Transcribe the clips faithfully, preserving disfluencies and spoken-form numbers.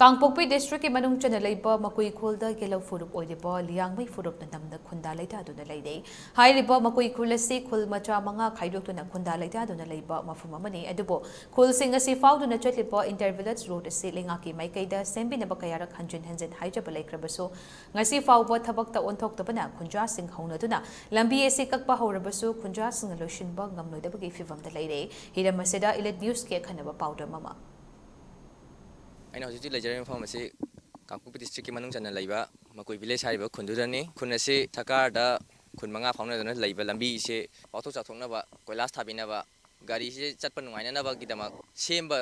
ꯀꯥꯡꯄꯣꯛꯄꯤ ꯗꯤꯁꯇ꯭ꯔꯤꯛꯀꯤ ꯃꯅꯨꯡ ꯆꯟꯅ ꯂꯩꯕ ꯃꯀꯨꯏ ꯈꯨꯜꯗ ꯒꯦꯂꯧ ꯐꯨꯔꯨꯞ ꯑꯣꯏꯔꯤꯕ ꯂꯤꯌꯥꯡꯃꯩ ꯐꯨꯔꯨꯞꯅ ꯅꯝꯅ ꯈꯨꯟꯗꯥ ꯂꯩꯇꯥꯗꯨꯅ ꯂꯩꯔꯦ꯫ ꯍꯥꯏꯔꯤꯕ ꯃꯀꯨꯏ ꯈꯨꯜ ꯑꯁꯤ ꯈꯨꯜ ꯃꯆꯥ ꯃꯉꯥ ꯈꯥꯏꯗꯣꯛꯇꯨꯅ ꯈꯨꯟꯗꯥ ꯂꯩꯇꯥꯗꯨꯅ ꯂꯩꯕ ꯃꯐꯝ ꯑꯃꯅꯤ꯫ ꯑꯗꯨꯕꯨ ꯈꯨꯜꯁꯤꯡ ꯑꯁꯤ ꯐꯥꯎꯗꯨꯅ ꯆꯠꯂꯤꯕ ꯏꯟꯇꯔ ꯚꯤꯂꯦꯖ ꯔꯣꯗ ꯑꯁꯤ ꯂꯩꯉꯥꯛꯀꯤ ꯃꯥꯏꯀꯩꯗ ꯁꯦꯝꯕꯤꯅꯕ ꯀꯌꯥꯔꯛ ꯍꯟꯖꯤꯟ ꯍꯟꯖꯤꯟ ꯍꯥꯏꯖꯕ ꯂꯩꯈ꯭ꯔꯕꯁꯨ, ꯉꯁꯤ ꯐꯥꯎꯕ ꯊꯕꯛꯇ ꯑꯣꯟꯊꯣꯛꯇꯕꯅ ꯈꯨꯟꯖꯥꯁꯤꯡ ꯍꯧꯅꯗꯨꯅ ꯂꯝꯕꯤ ꯑꯁꯤ ꯀꯛꯄ ꯍꯧꯔꯕꯁꯨ ꯈꯨꯟꯖꯥꯁꯤꯡꯅ ꯂꯣꯏꯁꯤꯟꯕ ꯉꯝꯂꯣꯏꯗꯕꯒꯤ ꯐꯤꯚꯝꯗ ꯂꯩꯔꯦ꯫ ꯍꯤꯔꯝ ꯑꯁꯤꯗ ꯏꯂꯤꯠ ꯅ꯭ꯌꯨꯁꯀꯤ ꯑꯈꯟꯅꯕ ꯄꯥꯎꯗꯝ ꯑꯃ꯫ ꯑꯩꯅ ꯍꯧꯖꯤꯛ ꯍꯧꯖꯤꯛ ꯂꯩꯖꯔꯤꯕ ꯃꯐꯝ ꯑꯁꯤ ꯀꯥꯡꯄꯣꯛꯄꯤ ꯗꯤꯁꯇ꯭ꯔꯤꯛꯀꯤ ꯃꯅꯨꯡ ꯆꯟꯅ ꯂꯩꯕ ꯃꯀꯨꯏ ꯚꯤꯂꯦꯖ ꯍꯥꯏꯔꯤꯕ ꯈꯨꯟꯗꯨꯗꯅꯤ꯫ ꯈꯨꯟ ꯑꯁꯤ ꯁꯔꯀꯥꯔꯗ ꯈꯨꯟ ꯃꯉꯥ ꯐꯥꯎꯅꯗꯨꯅ ꯂꯩꯕ ꯂꯝꯕꯤ ꯑꯁꯤ ꯄꯥꯛꯊꯣꯛ ꯆꯥꯎꯊꯣꯛꯅꯕ, ꯀꯣꯏꯂꯥꯁ ꯊꯥꯕꯤꯅꯕ, ꯒꯥꯔꯤꯁꯤ ꯆꯠꯄ ꯅꯨꯡꯉꯥꯏꯅꯅꯕꯒꯤꯗꯃꯛ ꯁꯦꯝꯕ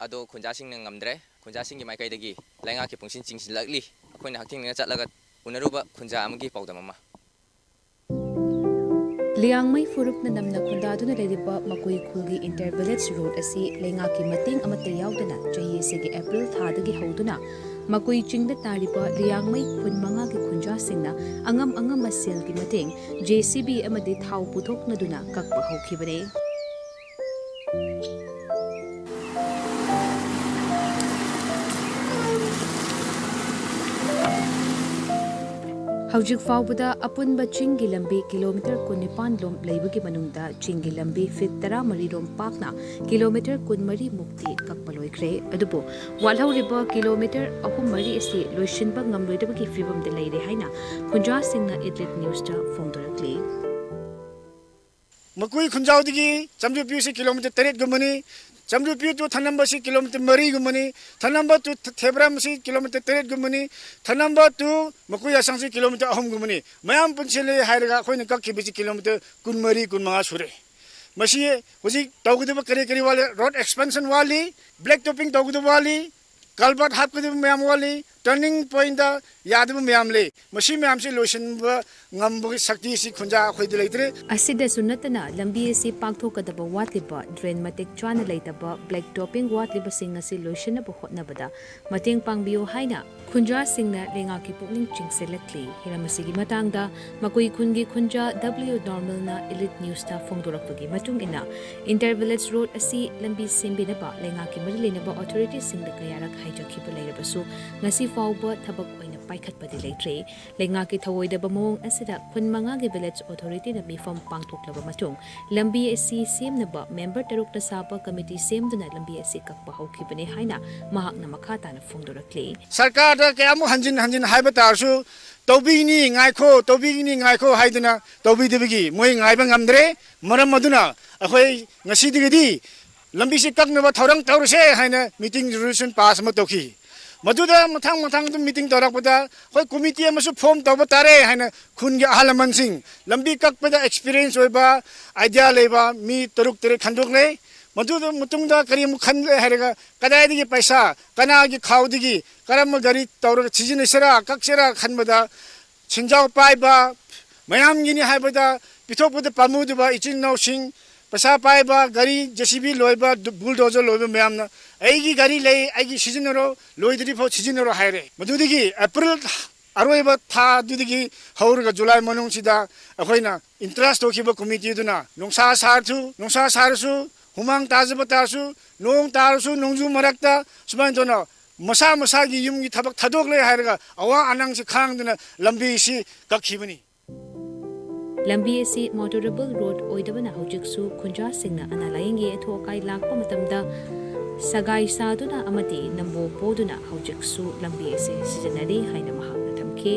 ꯑꯗꯣ ꯈꯨꯟꯖꯥꯁꯤꯡꯅ ꯉꯝꯗ꯭ꯔꯦ꯫ ꯈꯨꯟꯖꯥꯁꯤꯡꯒꯤ ꯃꯥꯏꯀꯩꯗꯒꯤ ꯂꯩꯉꯥꯛꯀꯤ ꯄꯨꯡꯁꯤꯟ ꯆꯤꯡꯁꯤꯜꯂꯛꯂꯤ꯫ ꯑꯩꯈꯣꯏꯅ ꯍꯛꯊꯦꯡꯅꯅ ꯆꯠꯂꯒ ꯎꯅꯔꯨꯕ ꯈꯨꯟꯖꯥ ꯑꯃꯒꯤ ꯄꯥꯎꯗꯝ ꯑꯃ꯫ ꯂꯤꯌꯥꯡꯃꯩ ꯐꯨꯔꯨꯞꯅ ꯅꯝꯅ ꯈꯨꯟꯗꯥꯗꯨꯅ ꯂꯩꯔꯤꯕ ꯃꯀꯨꯏ ꯈꯨꯜꯒꯤ ꯏꯟꯇꯔ ꯚꯤꯂꯦꯖ ꯔꯣꯗ ꯑꯁꯤ ꯂꯩꯉꯥꯛꯀꯤ ꯃꯇꯦꯡ ꯑꯃꯠꯇ ꯌꯥꯎꯗꯅ ꯆꯍꯤ ꯑꯁꯤꯒꯤ ꯑꯦꯄ꯭ꯔꯤꯜ ꯊꯥꯗꯒꯤ ꯍꯧꯗꯨꯅ ꯃꯀꯨꯏ ꯆꯤꯡꯗ ꯇꯥꯔꯤꯕ ꯂꯤꯌꯥꯡꯃꯩ ꯈꯨꯟ ꯃꯉꯥꯒꯤ ꯈꯨꯟꯖꯥꯁꯤꯡꯅ ꯑꯉꯝ ꯑꯉꯝꯕ ꯁꯦꯜꯒꯤ ꯃꯇꯦꯡ, ꯖꯦ ꯁꯤ ꯕꯤ ꯑꯃꯗꯤ ꯊꯥꯎ ꯄꯨꯊꯣꯛꯅꯗꯨꯅ ꯀꯛꯄ ꯍꯧꯈꯤꯕꯅꯤ꯫ ꯍꯧꯖꯤꯛ ꯐꯥꯎꯕꯗ ꯑꯄꯨꯟꯕ ꯆꯤꯡꯒꯤ ꯂꯝꯕꯤ ꯀꯤꯂꯣꯃꯤꯇꯔ ꯀꯨꯟꯅꯤꯄꯥꯟ ꯂꯣꯝ ꯂꯩꯕꯒꯤ ꯃꯅꯨꯡꯗ ꯆꯤꯡꯒꯤ ꯂꯝꯕꯤ ꯐꯤꯠ ꯇꯔꯥꯃꯔꯤ ꯔꯣꯝ ꯄꯥꯛꯅ ꯀꯤꯂꯣꯃꯤꯇꯔ ꯀꯨꯟꯃꯔꯤ ꯃꯨꯛꯇꯤ ꯀꯛꯄ ꯂꯣꯏꯈ꯭ꯔꯦ꯫ ꯑꯗꯨꯕꯨ ꯋꯥꯠꯍꯧꯔꯤꯕ ꯀꯤꯂꯣꯃꯤꯇꯔ ꯑꯍꯨꯝ ꯃꯔꯤ ꯑꯁꯤ ꯂꯣꯏꯁꯤꯟꯕ ꯉꯝꯂꯣꯏꯗꯕꯒꯤ ꯐꯤꯕꯝꯗ ꯂꯩꯔꯦ ꯍꯥꯏꯅ ꯈꯨꯟꯖꯥꯁꯤꯡꯅ ꯏꯂꯤꯠ ꯅ꯭ꯌꯨꯁꯇ ꯐꯣꯡꯗꯣꯔꯛꯂꯤ꯫ ꯃꯀꯨꯏ ꯈꯨꯟꯖꯥꯎꯗꯒꯤ ꯆꯝꯖꯨꯄꯤꯌꯨꯁꯤ ꯀꯤꯂꯣꯃꯤꯇꯔ ꯇꯔꯦꯠꯀꯨꯝꯕꯅꯤ꯫ ꯆꯝꯖꯨꯄꯤꯌꯨ ꯇꯨ ꯊꯅꯝꯕꯁꯤ ꯀꯤꯂꯣꯃꯤꯇꯔ ꯃꯔꯤꯒꯨꯝꯕꯅꯤ꯫ ꯊꯅꯝꯕ ꯇꯨ ꯊꯦꯕ꯭ꯔꯥꯝꯁꯤ ꯀꯤꯂꯣꯃꯤꯇꯔ ꯇꯔꯦꯠꯀꯨꯝꯕꯅꯤ꯫ ꯊꯅꯝꯕ ꯇꯨ ꯃꯀꯨꯏ ꯑꯁꯥꯡꯁꯤ ꯀꯤꯂꯣꯃꯤꯇꯔ ꯑꯍꯨꯝꯒꯨꯝꯕꯅꯤ꯫ ꯃꯌꯥꯝ ꯄꯨꯟꯁꯤꯜꯂꯦ ꯍꯥꯏꯔꯒ ꯑꯩꯈꯣꯏꯅ ꯀꯛꯈꯤꯕꯁꯤ ꯀꯤꯂꯣꯃꯤꯇꯔ ꯀꯨꯟꯃꯔꯤ, ꯀꯨꯟꯃꯉꯥ ꯁꯨꯔꯦ꯫ ꯃꯁꯤ ꯍꯧꯖꯤꯛ ꯇꯧꯒꯗꯕ ꯀꯔꯤ ꯀꯔꯤ ꯋꯥꯠꯂꯤ? ꯔꯣꯗ ꯑꯦꯛꯁꯄꯦꯟꯁꯟ ꯋꯥꯠꯂꯤ, ꯕ꯭ꯂꯦꯛ ꯇꯣꯞꯄꯤꯡ ꯇꯧꯒꯗꯕ ꯋꯥꯠꯂꯤ, ꯀꯜꯚꯔꯠ ꯍꯥꯞꯀꯗꯕ ꯃꯌꯥꯝ ꯋꯥꯠꯂꯤ, ꯇꯔꯅꯤꯡ ꯄꯣꯏꯟꯗ ꯌꯥꯗꯕ ꯃꯌꯥꯝ ꯂꯩ꯫ ꯃꯁꯤ ꯃꯌꯥꯝꯁꯤ ꯂꯣꯏꯁꯤꯟꯕ ꯉꯝꯕꯒꯤ ꯁꯛꯇꯤꯁꯤ ꯈꯨꯟꯖꯥ ꯑꯩꯈꯣꯏꯗ ꯂꯩꯇ꯭ꯔꯦ꯫ ꯑꯁꯤꯗꯁꯨ ꯅꯠꯇꯅ ꯂꯝꯕꯤ ꯑꯁꯤ ꯄꯥꯛꯊꯣꯛꯀꯗꯕ ꯋꯥꯠꯂꯤꯕ, ꯗ꯭ꯔꯦꯟ ꯃꯇꯤꯛ ꯆꯥꯅ ꯂꯩꯇꯕ, ꯕ꯭ꯂꯦꯛ ꯇꯣꯄꯤꯡ ꯋꯥꯠꯂꯤꯕꯁꯤꯡ ꯑꯁꯤ ꯂꯣꯏꯁꯤꯟꯅꯕ ꯍꯣꯠꯅꯕꯗ ꯃꯇꯦꯡ ꯄꯥꯡꯕꯤꯌꯨ ꯍꯥꯏꯅ ꯈꯨꯟꯖꯥꯁꯤꯡꯅ ꯂꯩꯉꯥꯛꯀꯤ ꯄꯨꯛꯅꯤꯡ ꯆꯤꯡꯁꯤꯜꯂꯛꯂꯤ꯫ ꯍꯤꯔꯝ ꯑꯁꯤꯒꯤ ꯃꯇꯥꯡꯗ ꯃꯀꯨꯏ ꯈꯨꯟꯒꯤ ꯈꯨꯟꯖꯥ ꯗꯕ꯭ꯂꯤꯎ ꯅꯣꯔꯃꯦꯜꯅ ꯏꯂꯤꯠ ꯅ꯭ꯌꯨꯁꯇ ꯐꯣꯡꯗꯣꯔꯛꯄꯒꯤ ꯃꯇꯨꯡ ꯏꯟꯅ, ꯏꯟꯇꯔ ꯚꯤꯂꯦꯖ ꯔꯣꯗ ꯑꯁꯤ ꯂꯝꯕꯤ ꯁꯦꯝꯕꯤꯅꯕ ꯂꯩꯉꯥꯛꯀꯤ ꯃꯔꯤ ꯂꯩꯅꯕ ꯑꯣꯊꯣꯔꯤꯇꯤꯁꯤꯡꯗ ꯀꯌꯥꯔꯛ ꯍꯥꯏꯖꯈꯤꯕ ꯂꯩꯔꯕꯁꯨ ꯉꯁꯤ ꯐꯥꯎꯕ ꯊꯕꯛ ꯑꯣꯏꯅ ꯄꯥꯏꯈꯠꯄꯗꯤ ꯂꯩꯇ꯭ꯔꯤ꯫ ꯂꯩꯉꯥꯛꯀꯤ ꯊꯧꯑꯣꯏꯗꯕ ꯃꯑꯣꯡ ꯑꯁꯤꯗ ꯈꯨꯟ ꯃꯉꯥꯒꯤ ꯚꯤꯂꯦꯖ ꯑꯣꯊꯣꯔꯤꯇꯤꯅ ꯃꯤꯐꯝ ꯄꯥꯡꯊꯣꯛꯂꯕ ꯃꯇꯨꯡ, ꯂꯝꯕꯤ ꯑꯁꯤ ꯁꯦꯝꯅꯕ ꯃꯦꯝꯕꯔ ꯇꯔꯨꯛꯅ ꯁꯥꯕ ꯀꯃꯤꯇꯤ ꯁꯦꯝꯗꯨꯅ ꯂꯝꯕꯤ ꯑꯁꯤ ꯀꯛꯄ ꯍꯧꯈꯤꯕꯅꯤ ꯍꯥꯏꯅ ꯃꯍꯥꯛꯅ ꯃꯈꯥ ꯇꯥꯅ ꯐꯣꯡꯗꯣꯔꯛꯂꯤ꯫ ꯁꯔꯀꯥꯔꯗ ꯀꯌꯥꯃꯨꯛ ꯍꯟꯖꯤꯟ ꯍꯟꯖꯤꯟ ꯍꯥꯏꯕ ꯇꯥꯔꯁꯨ, "ꯇꯧꯕꯤꯒꯅꯤ, ꯉꯥꯏꯈꯣ, ꯇꯧꯕꯤꯒꯅꯤ, ꯉꯥꯏꯈꯣ" ꯍꯥꯏꯗꯨꯅ ꯇꯧꯕꯤꯗꯕꯒꯤ ꯃꯣꯏ ꯉꯥꯏꯕ ꯉꯝꯗ꯭ꯔꯦ꯫ ꯃꯔꯝ ꯑꯗꯨꯅ ꯑꯩꯈꯣꯏ ꯉꯁꯤꯗꯒꯤꯗꯤ ꯂꯝꯕꯤꯁꯤ ꯀꯛꯅꯕ ꯊꯧꯔꯥꯡ ꯇꯧꯔꯁꯦ ꯍꯥꯏꯅ ꯃꯤꯇꯤꯡ ꯔꯤꯖꯣꯂꯨꯁꯟ ꯄꯥꯁ ꯑꯃ ꯇꯧꯈꯤ꯫ ꯃꯗꯨꯗ ꯃꯊꯪ ꯃꯊꯪ ꯑꯗꯨꯝ ꯃꯤꯇꯤꯡ ꯇꯧꯔꯛꯄꯗ ꯑꯩꯈꯣꯏ ꯀꯣꯃꯤꯇꯤ ꯑꯃꯁꯨ ꯐꯣꯝ ꯇꯧꯕ ꯇꯥꯔꯦ ꯍꯥꯏꯅ ꯈꯨꯟꯒꯤ ꯑꯍꯜ ꯂꯃꯟꯁꯤꯡ, ꯂꯝꯕꯤ ꯀꯛꯄꯗ ꯑꯦꯛꯁꯄꯤꯔꯤꯌꯦꯟꯁ ꯑꯣꯏꯕ, ꯑꯥꯏꯗꯤꯌꯥ ꯂꯩꯕ ꯃꯤ ꯇꯔꯨꯛ ꯇꯔꯦꯠ ꯈꯟꯗꯣꯛꯂꯦ꯫ ꯃꯗꯨꯗ ꯃꯇꯨꯡꯗ ꯀꯔꯤ ꯑꯃꯨꯛ ꯈꯟꯂꯦ ꯍꯥꯏꯔꯒ, ꯀꯗꯥꯏꯗꯒꯤ ꯄꯩꯁꯥ, ꯀꯅꯥꯒꯤ ꯈꯥꯎꯗꯒꯤ, ꯀꯔꯝꯕ ꯒꯥꯔꯤ ꯇꯧꯔꯒ ꯁꯤꯖꯤꯟꯅꯁꯤꯔꯥ, ꯀꯛꯁꯤꯔꯥ ꯈꯟꯕꯗ, ꯁꯦꯟꯖꯥꯎ ꯄꯥꯏꯕ, ꯃꯌꯥꯝꯒꯤꯅꯤ ꯍꯥꯏꯕꯗ ꯄꯤꯊꯣꯛꯄꯗ ꯄꯥꯝꯃꯨꯗꯕ ꯏꯆꯤꯟ ꯏꯅꯥꯎꯁꯤꯡ, ꯄꯩꯁꯥ ꯄꯥꯏꯕ, ꯒꯥꯔꯤ, ꯖꯦ ꯁꯤ ꯕꯤ ꯂꯣꯏꯕ, ꯗꯨ-, ꯕꯨꯜꯗꯣꯖꯔ ꯂꯣꯏꯕ ꯃꯌꯥꯝꯅ, "ꯑꯩꯒꯤ ꯒꯥꯔꯤ ꯂꯩ, ꯑꯩꯒꯤ ꯁꯤꯖꯤꯟꯅꯔꯣ, ꯂꯣꯏꯗ꯭ꯔꯤꯐꯥꯎ ꯁꯤꯖꯤꯟꯅꯔꯣ" ꯍꯥꯏꯔꯦ꯫ ꯃꯗꯨꯗꯒꯤ ꯑꯦꯄ꯭ꯔꯤꯜ ꯑꯔꯣꯏꯕ ꯊꯥꯗꯨꯗꯒꯤ ꯍꯧꯔꯒ ꯖꯨꯂꯥꯏ ꯃꯅꯨꯡꯁꯤꯗ ꯑꯩꯈꯣꯏꯅ ꯏꯟꯇꯔꯦꯁ ꯇꯧꯈꯤꯕ ꯀꯣꯃꯤꯇꯤꯗꯨꯅ ꯅꯨꯡꯁꯥ ꯁꯥꯔꯁꯨ, ꯅꯨꯡꯁꯥ ꯁꯥꯔꯁꯨ, ꯍꯨꯃꯥꯡ ꯇꯥꯖꯕ ꯇꯥꯔꯁꯨ, ꯅꯣꯡ ꯇꯥꯔꯁꯨ, ꯅꯣꯡꯖꯨ ꯃꯔꯛꯇ ꯁꯨꯃꯥꯏꯅ ꯇꯧꯅ ꯃꯁꯥ ꯃꯁꯥꯒꯤ ꯌꯨꯝꯒꯤ ꯊꯕꯛ ꯊꯥꯗꯣꯛꯂꯦ ꯍꯥꯏꯔꯒ ꯑꯋꯥ ꯑꯅꯪꯁꯤ ꯈꯥꯡꯗꯨꯅ ꯂꯝꯕꯤꯁꯤ ꯀꯛꯈꯤꯕꯅꯤ꯫ ꯂꯝꯕꯤ ꯑꯁꯤ ꯃꯣꯇꯣꯔꯦꯕꯜ ꯔꯣꯗ ꯑꯣꯏꯗꯕꯅ ꯍꯧꯖꯤꯛꯁꯨ ꯈꯨꯟꯖꯥꯁꯤꯡꯅ ꯑꯅꯥ ꯂꯥꯌꯦꯡꯒꯤ ꯑꯊꯨ ꯑꯀꯥꯏ ꯂꯥꯛꯄ ꯃꯇꯝꯗ ꯁꯒꯥꯏ ꯁꯥꯗꯨꯅ ꯑꯃꯗꯤ ꯅꯝꯕꯣ ꯄꯣꯗꯨꯅ ꯍꯧꯖꯤꯛꯁꯨ ꯂꯝꯕꯤ ꯑꯁꯤ ꯁꯤꯖꯤꯟꯅꯔꯤ ꯍꯥꯏꯅ ꯃꯍꯥꯛꯅ ꯊꯝꯈꯤ꯫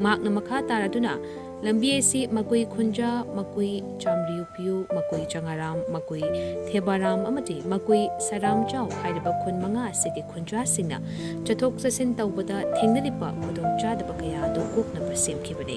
ꯃꯍꯥꯛꯅ ꯃꯈꯥ ꯇꯥꯔꯗꯨꯅ ꯂꯝꯕꯤ ꯑꯁꯤ ꯃꯀꯨꯏ ꯈꯨꯟꯖꯥ, ꯃꯀꯨꯏ ꯆꯥꯝꯔꯤꯎꯄꯤꯌꯨ, ꯃꯀꯨꯏ ꯆꯉꯥꯔꯥꯝ, ꯃꯀꯨꯏ ꯊꯦꯕꯥꯔꯥꯝ ꯑꯃꯗꯤ ꯃꯀꯨꯏ ꯁꯔꯥꯝꯆꯥꯎ ꯍꯥꯏꯔꯤꯕ ꯈꯨꯟ ꯃꯉꯥ ꯑꯁꯤꯒꯤ ꯈꯨꯟꯖꯥꯁꯤꯡꯅ ꯆꯠꯊꯣꯛ ꯆꯠꯁꯤꯟ ꯇꯧꯕꯗ ꯊꯦꯡꯅꯔꯤꯕ ꯈꯨꯗꯣꯡꯆꯥꯗꯕ ꯀꯌꯥ ꯑꯗꯨ ꯀꯣꯛꯅꯕ ꯁꯦꯝꯈꯤꯕꯅꯤ꯫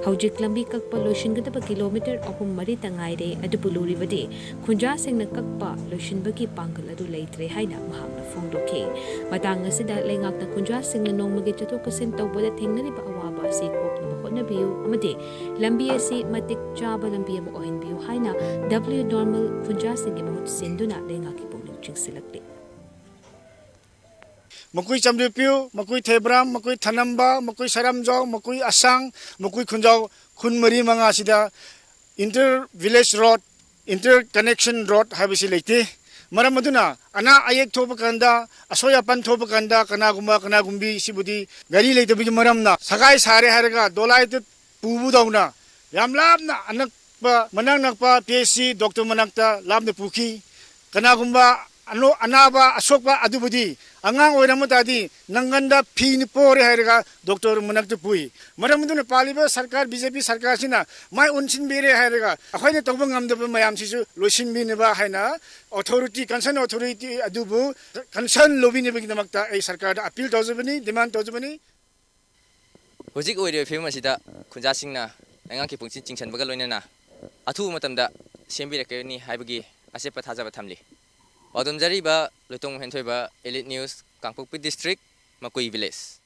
ꯍꯧꯖꯤꯛ ꯂꯝꯕꯤ ꯀꯛꯄ ꯂꯣꯏꯁꯤꯟꯒꯗꯕ ꯀꯤꯂꯣꯃꯤꯇꯔ ꯑꯍꯨꯝ ꯃꯔꯤꯇ ꯉꯥꯏꯔꯦ꯫ ꯑꯗꯨꯕꯨ ꯂꯨꯔꯤꯕꯗꯤ ꯈꯨꯟꯖꯥꯁꯤꯡꯅ ꯀꯛꯄ ꯂꯣꯏꯁꯤꯟꯕꯒꯤ ꯄꯥꯡꯒꯜ ꯑꯗꯨ ꯂꯩꯇ꯭ꯔꯦ ꯍꯥꯏꯅ ꯃꯍꯥꯛꯅ ꯐꯣꯡꯗꯣꯛꯈꯤ꯫ ꯃꯇꯥꯡ ꯑꯁꯤꯗ ꯂꯩꯉꯥꯛꯅ ꯈꯨꯟꯖꯥꯁꯤꯡꯅ ꯅꯣꯡꯃꯒꯤ ꯆꯠꯊꯣꯛ ꯆꯠꯁꯤꯟ ꯇꯧꯕꯗ ꯊꯦꯡꯅꯔꯤꯕ ꯑꯋꯥꯕ ꯑꯁꯤ ꯀꯣꯛꯅꯕ ꯍꯣꯠꯅꯕꯤꯌꯨ ꯑꯃꯗꯤ ꯂꯝꯕꯤ ꯑꯁꯤ ꯃꯇꯤꯛ ꯆꯥꯕ ꯂꯝꯕꯤ ꯑꯃ ꯑꯣꯏꯍꯟꯕꯤꯌꯨ ꯍꯥꯏꯅ W Normal ꯈꯨꯟꯖꯥꯁꯤꯡꯒꯤ ꯃꯍꯨꯠ ꯁꯤꯟꯗꯨꯅ ꯂꯩꯉꯥꯛꯀꯤ ꯄꯨꯛꯅꯤꯡ ꯆꯤꯡꯁꯤꯜꯂꯛꯂꯤ꯫ ꯃꯀꯨꯏ ꯆꯝꯗ꯭ꯔꯤꯄꯤꯌꯨ, ꯃꯀꯨꯏ ꯊꯦꯕ꯭ꯔꯥꯝ, ꯃꯀꯨꯏ ꯊꯅꯝꯕ, ꯃꯀꯨꯏ ꯁꯔꯝꯖꯥꯎ, ꯃꯀꯨꯏ ꯑꯁꯥꯡ, ꯃꯀꯨꯏ ꯈꯨꯟꯖꯥꯎ, ꯈꯨꯟ ꯃꯔꯤ ꯃꯉꯥ ꯑꯁꯤꯗ inter village road, inter connection road ꯍꯥꯏꯕꯁꯤ ꯂꯩꯇꯦ꯫ ꯃꯔꯝ ꯑꯗꯨꯅ ꯑꯅꯥ ꯑꯌꯦꯛ ꯊꯣꯛꯄ ꯀꯥꯟꯗ, ꯑꯁꯣꯏ ꯑꯄꯟ ꯊꯣꯛꯄ ꯀꯥꯟꯗ ꯀꯅꯥꯒꯨꯝꯕ ꯀꯅꯥꯒꯨꯝꯕꯤ ꯁꯤꯕꯨꯗꯤ ꯒꯥꯔꯤ ꯂꯩꯇꯕꯒꯤ ꯃꯔꯝꯅ ꯁꯒꯥꯏ ꯁꯥꯔꯦ ꯍꯥꯏꯔꯒ ꯗꯣꯂꯥꯏꯗ ꯄꯨꯕꯗꯧꯅ ꯌꯥꯝ ꯂꯥꯞꯅ ꯑꯅꯛꯄ, ꯃꯅꯥꯛ ꯅꯛꯄ P H C doctor ꯃꯅꯥꯛꯇ ꯂꯥꯞꯅ ꯄꯨꯈꯤ꯫ ꯀꯅꯥꯒꯨꯝꯕ ꯑꯅꯣ-, ꯑꯅꯥꯕ ꯑꯁꯣꯛꯄ ꯑꯗꯨꯕꯨꯗꯤ ꯑꯉꯥꯡ ꯑꯣꯏꯔꯝꯕ ꯇꯥꯔꯗꯤ ꯅꯪꯒꯟꯗ ꯐꯤꯅ ꯄꯣꯔꯦ ꯍꯥꯏꯔꯒ doctor ꯃꯅꯥꯛꯇ ꯄꯨꯏ꯫ ꯃꯔꯝ ꯑꯗꯨꯅ ꯄꯥꯜꯂꯤꯕ ꯁꯔꯀꯥꯔ, B J P ꯁꯔꯀꯥꯔꯁꯤꯅ ꯃꯥꯏ ꯑꯣꯟꯁꯤꯟꯕꯤꯔꯦ ꯍꯥꯏꯔꯒ ꯑꯩꯈꯣꯏꯅ ꯇꯧꯕ ꯉꯝꯗꯕ ꯃꯌꯥꯝꯁꯤꯁꯨ ꯂꯣꯏꯁꯤꯟꯕꯤꯅꯕ ꯍꯥꯏꯅ authority, concern authority ꯑꯗꯨꯕꯨ concern ꯂꯧꯕꯤꯅꯕꯒꯤꯗꯃꯛꯇ ꯑꯩ ꯁꯔꯀꯥꯔꯗ appeal ꯇꯧꯖꯕꯅꯤ, demand ꯇꯧꯖꯕꯅꯤ꯫ ꯍꯧꯖꯤꯛ ꯑꯣꯏꯔꯤꯕ ꯐꯤꯕꯝ ꯑꯁꯤꯗ ꯈꯨꯟꯖꯥꯁꯤꯡꯅ ꯂꯩꯉꯥꯛꯀꯤ ꯄꯨꯛꯅꯤꯡ ꯆꯤꯡꯁꯤꯟꯕꯒ ꯂꯣꯏꯅꯅ ꯑꯊꯨꯕ ꯃꯇꯝꯗ ꯁꯦꯝꯕꯤꯔꯛꯀꯅꯤ ꯍꯥꯏꯕꯒꯤ ꯑꯆꯦꯠꯄ ꯊꯥꯖꯕ ꯊꯝꯂꯤ꯫ ꯄꯥꯎꯗꯝꯖꯔꯤꯕ ꯂꯣꯏꯇꯣꯡ ꯍꯦꯟꯊꯣꯏꯕ, Elite News, ꯀꯥꯡꯄꯣꯛꯄꯤ district, ꯃꯀꯨꯏ village꯫